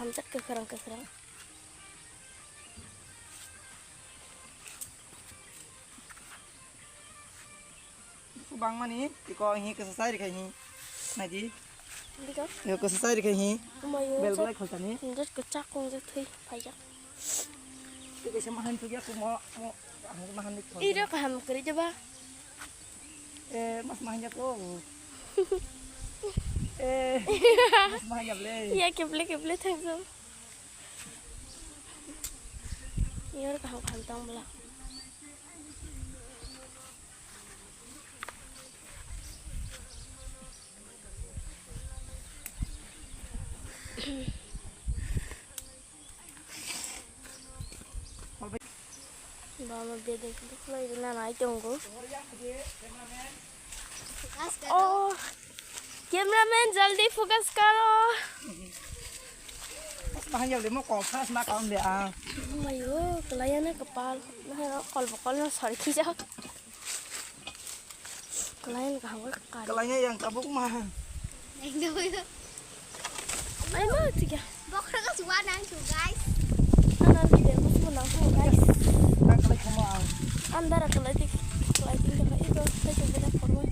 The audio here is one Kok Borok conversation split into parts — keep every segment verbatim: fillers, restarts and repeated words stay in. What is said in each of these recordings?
Kwkhwrang, kwkhwrang. Bangmani, tiko hi kasa sai rikha hi. Naidi. Diko? Yo kasa sai rikha hi. Umayo. Bel belai kholtani. Injek kecak, injek thwi, phaijak. Tiko se mahan thugya ko mo, mo, ang mahan ni khol. Iro kaham kari jaba. Eh, mas mahan ya ko. Eh, mas mahan ya ble. Ya keble, keble thang jam. Yor kaham kaham tong bla. Baba bedek duklai na nai tongo. Oh, cameraman jaldi focus karo. Bahai yale mo kol khas ma kaun de a. Mayo, kelai na kepal. Nah, kol bokol na sorry kijak. Kelain kaham khe kari. Kelainai yang tabuk ma. Yang tabuk. Ai ma tiga. Bokra ka suwa nang su guys. Anan video ko suwa nang su guys. Ka kelai khama ang. Andara kelai tik kelai tik ka ito ka jumpa da porwa.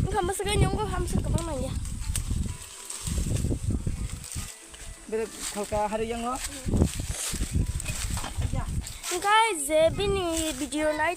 Engka masa ka nyonggo hamsa ka bang nang ya. Bere khalka hari yang lo. Guys, je bini video nai